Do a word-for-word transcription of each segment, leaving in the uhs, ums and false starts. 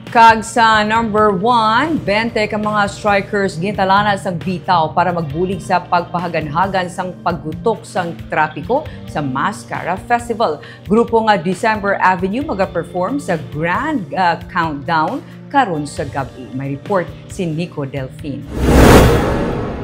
Kag sa number one, twenty ka mga strikers gintalana sang bitaw para magbulig sa pagpahaganhagan sang paggutok sang trapiko sa Mascara Festival. Grupo nga December Avenue magaperform sa Grand, ah, Countdown karon sa gab-i. May report si Nico Delfin.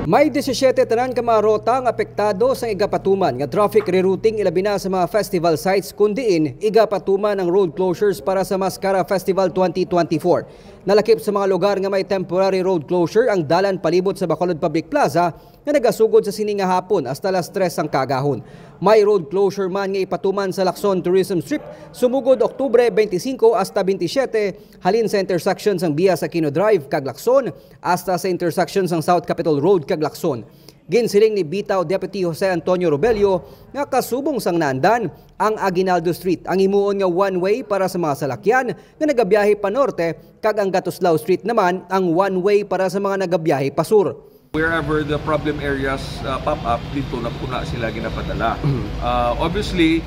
May disisiete tanan ka mga rota ang apektado sang igapatuman nga traffic rerouting, ilabi na sa mga festival sites, kun diin igapatuman ang road closures para sa Mascara Festival twenty twenty-four. Nalakip sa mga lugar nga may temporary road closure ang dalan palibot sa Bacolod Public Plaza nga nagasugod sa sini nga hapon hasta alas tres sang kaagahon. May road closure man nga ipatuman sa Lacson Tourism Strip sumugod Oktubre twenty-five hasta twenty-seven, halin sa intersection sang Bias Aquino Drive kag Lacson hasta sa intersection sang South Capitol Road kag Lacson. Ginsiling ni Bitaw Deputy Jose Antonio Robello nga kasubong sang naandan, ang Aguinaldo Street ang himuon nga one-way para sa mga salakyan nga nagabiyahe pa norte, kag ang Gatuslao Street naman ang one-way para sa mga nagabiyahe pa sur. Wherever the problem areas, uh, pop up, dito na po na sila ginapadala. Uh, obviously,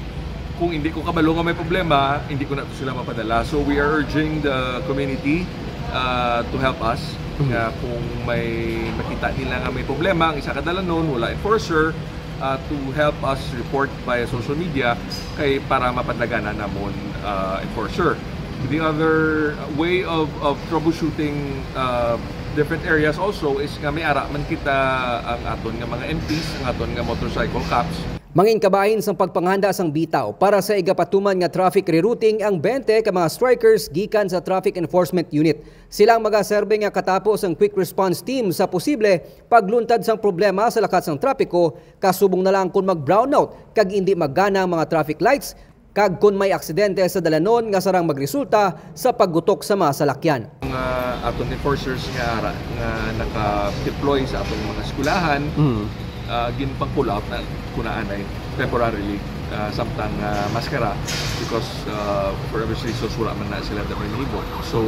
kung hindi ko kabalo nga may problema, hindi ko na to sila mapadala. So we are urging the community, uh, to help us. Nga kung may makita nila nga may problema ang isa ka dalanon, wala enforcer, uh, to help us report via social media kay para mapadlaganan namon, uh, enforcer. The other way of, of troubleshooting, uh, different areas also is nga may ara man kita ang aton nga mga M Ps, ang aton nga motorcycle cops. Mangin kabahin sang pagpanghanda sang bitaw para sa igapatuman nga traffic rerouting ang twenty ka mga strikers gikan sa Traffic Enforcement Unit. Sila ang magaserbe nga katapo sang Quick Response Team sa posible pagluntad sang problema sa lakat sang trapiko, kasubong na lang kon mag-brownout kag indi magana ang mga traffic lights, kag kon may aksidente sa dalanon nga sarang magresulta sa paggutok sa mga salakyan. Mga aton enforcers nga ara, nga naka-deploy sa atong mga eskwelahan, ah, ginpang-pull out na kunaanay temporarily, ah, samtang, ah, Mascara because, ah, for obvious reasons wala man na sila dapat mahibot. So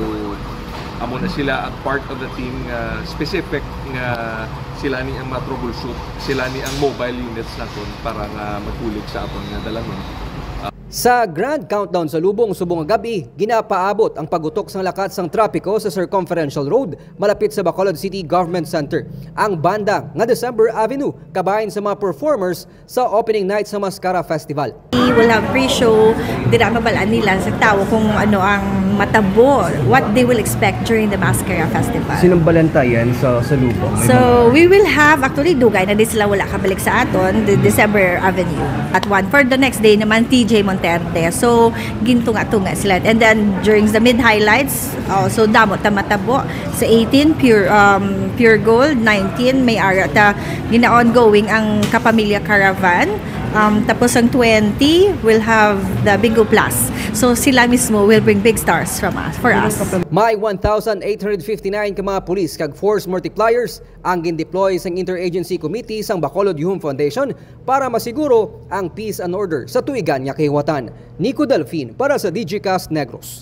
amo na sila ang part of the team nga specific nga sila ni ang ma-troubleshoot, sila ni ang mobile units naton para nga magbulig sa aton nga dalanon. Sa Grand Countdown sa lubong subong nga gab-i, ginapaabot ang paggutok sang lakat sang trapiko sa Circumferential Road malapit sa Bacolod City Government Center. Ang banda nga December Avenue kabahin sa mga performers sa opening night sa Mascara Festival. We will have pre-show, dira mabalaan nila sa tawo kung ano ang matabo, what they will expect during the Mascara Festival. Sinong balantayan sa, sa lubong? May So, mga we will have, actually, dugay na din sila wala kabalik sa aton, the December Avenue. At one, for the next day naman, T J Monterde. So, gintunga-tunga sila. And then, during the mid-highlights, oh, so damo ta matabo. Sa eighteen, Pure, um, Pure Gold, nineteen, may ara ta gina-ongoing ang Kapamilya Caravan. Um, tapos ang twenty, we'll have the Bingo Plus. So sila mismo will bring big stars from us, for us. May one thousand eight hundred fifty-nine ka mga pulis kag force multipliers ang gindeploy sang Interagency Committee sang Bacolod Youth Foundation para masiguro ang peace and order sa tuigan nga kahiwatan. Nico Delfin para sa Digicast Negros.